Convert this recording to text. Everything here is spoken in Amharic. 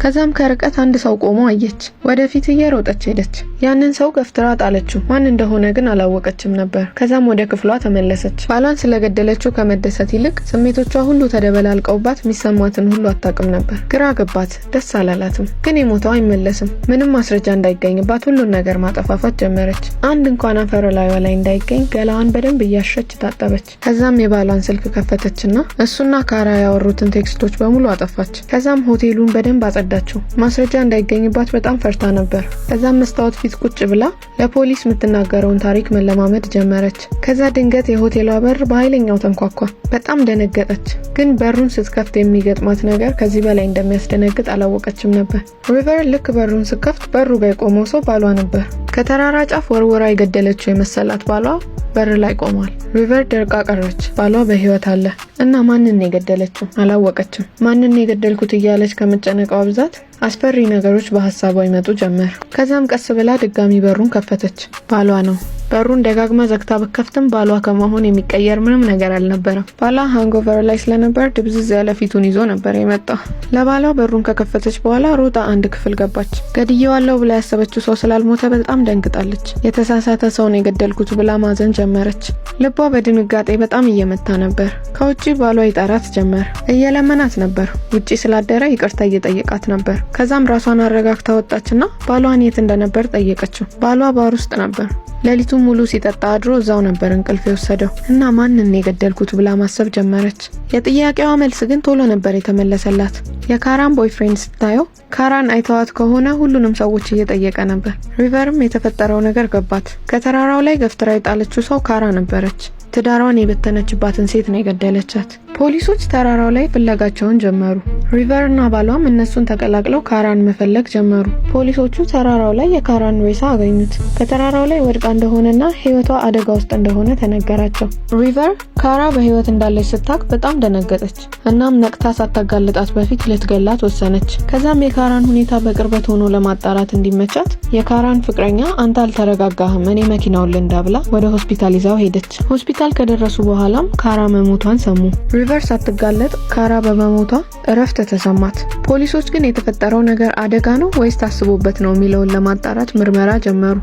ከዛም ከርቀት አንድ ሰው ቆሞ አየች። ወደፊት እየሮጠች ሄደች። ያንን ሰው ገፍትራ ጣለችው። ማን እንደሆነ ግን አላወቀችም ነበር። ከዛም ወደ ክፍሏ ተመለሰች። ባሏን ስለገደለችው ከመደሰት ይልቅ ስሜቶቿ ሁሉ ተደበላልቀውባት የሚሰማትን ሁሉ አታውቅም ነበር። ግራ ገባት። ደስ አላላትም። ግን የሞተው አይመለስም። ምንም ማስረጃ እንዳይገኝባት ሁሉን ነገር ማጠፋፋት ጀመረች። አንድ እንኳን አፈር ላይዋ ላይ እንዳይገኝ ገላዋን በደንብ እያሸች ታጠበች። ከዛም የባሏን ስልክ ከፈተችና እሱና ካራ ያወሩትን text ኦች በሙሉ አጠፋች። ከዛም ሆቴሉን በደንብ አጸዳችው። ማስረጃ እንዳይገኝባት በጣም ፈርታ ነበር። ከዛም መስታወት ፊት ቁጭ ብላ ለፖሊስ የምትናገረውን ታሪክ መለማመድ ጀመረች። ከዛ ድንገት የሆቴሏ በር በኃይለኛው ተንኳኳ። በጣም ደነገጠች። ግን በሩን ስትከፍት የሚገጥማት ነገር ከዚህ በላይ እንደሚያስደነግጥ አላወቀችም ነበር። ሪቨር ልክ በሩን ስትከፍት በሩ ጋር የቆመው ሰው ባሏ ነበር። ከተራራ ጫፍ ወርውራ የገደለችው የመሰላት ባሏ በር ላይ ቆሟል። ሪቨር ደርቃ ቀረች። ባሏ በህይወት አለ እና ማንን የገደለችው አላወቀችም። ማንን የገደልኩት እያለች ከመጨነቋ ብዛት አስፈሪ ነገሮች በሀሳቧ ይመጡ ጀመር። ከዛም ቀስ ብላ ድጋሚ በሩን ከፈተች። ባሏ ነው። በሩን ደጋግማ ዘግታ ብትከፍትም ባሏ ከመሆን የሚቀየር ምንም ነገር አልነበረም። ባሏ hangover ላይ ስለነበር ድብዝዝ ያለ ፊቱን ይዞ ነበር የመጣው። ለባሏ በሩን ከከፈተች በኋላ ሮጣ አንድ ክፍል ገባች። ገድየዋለሁ ብላ ያሰበችው ሰው ስላልሞተ በጣም ደንግጣለች። የተሳሳተ ሰው ነው የገደልኩት ብላ ማዘን ጀመረች። ልቧ በድንጋጤ በጣም እየመታ ነበር። ከውጭ ባሏ ይጠራት ጀመር። እየለመናት ነበር። ውጪ ስላደረ ይቅርታ እየጠየቃት ነበር። ከዛም ራሷን አረጋግታ ወጣችና ባሏን የት እንደነበር ጠየቀችው። ባሏ ባር ውስጥ ነበር። ሌሊቱን ሙሉ ሲጠጣ አድሮ እዛው ነበር እንቅልፍ የወሰደው እና ማንን የገደልኩት ብላ ማሰብ ጀመረች። የጥያቄዋ መልስ ግን ቶሎ ነበር የተመለሰላት። የካራን boyfriend ስታየው ካራን አይተዋት ከሆነ ሁሉንም ሰዎች እየጠየቀ ነበር። ሪቨርም የተፈጠረው ነገር ገባት። ከተራራው ላይ ገፍትራ የጣለችው ሰው ካራ ነበረች። ትዳሯን የበተነችባትን ሴት ነው የገደለቻት። ፖሊሶች ተራራው ላይ ፍለጋቸውን ጀመሩ። ሪቨር እና ባሏም እነሱን ተቀላቅለው ካራን መፈለግ ጀመሩ። ፖሊሶቹ ተራራው ላይ የካራን ሬሳ አገኙት። ከተራራው ላይ ወድቃ እንደሆነና ሕይወቷ አደጋ ውስጥ እንደሆነ ተነገራቸው። ሪቨር ካራ በሕይወት እንዳለች ስታቅ በጣም ደነገጠች። እናም ነቅታ ሳታጋልጣት በፊት ልትገላት ወሰነች። ከዛም የካራን ሁኔታ በቅርበት ሆኖ ለማጣራት እንዲመቻት የካራን ፍቅረኛ "አንተ አልተረጋጋህም፣ እኔ መኪናውን ልንዳ" ብላ ወደ ሆስፒታል ይዛው ሄደች። ሆስፒታል ከደረሱ በኋላም ካራ መሞቷን ሰሙ። ሪቨር ሳትጋለጥ ካራ በመሞቷ እረፍት ተሰማት። ፖሊሶች ግን የተፈጠረው ነገር አደጋ ነው ወይስ ታስቦበት ነው የሚለውን ለማጣራት ምርመራ ጀመሩ።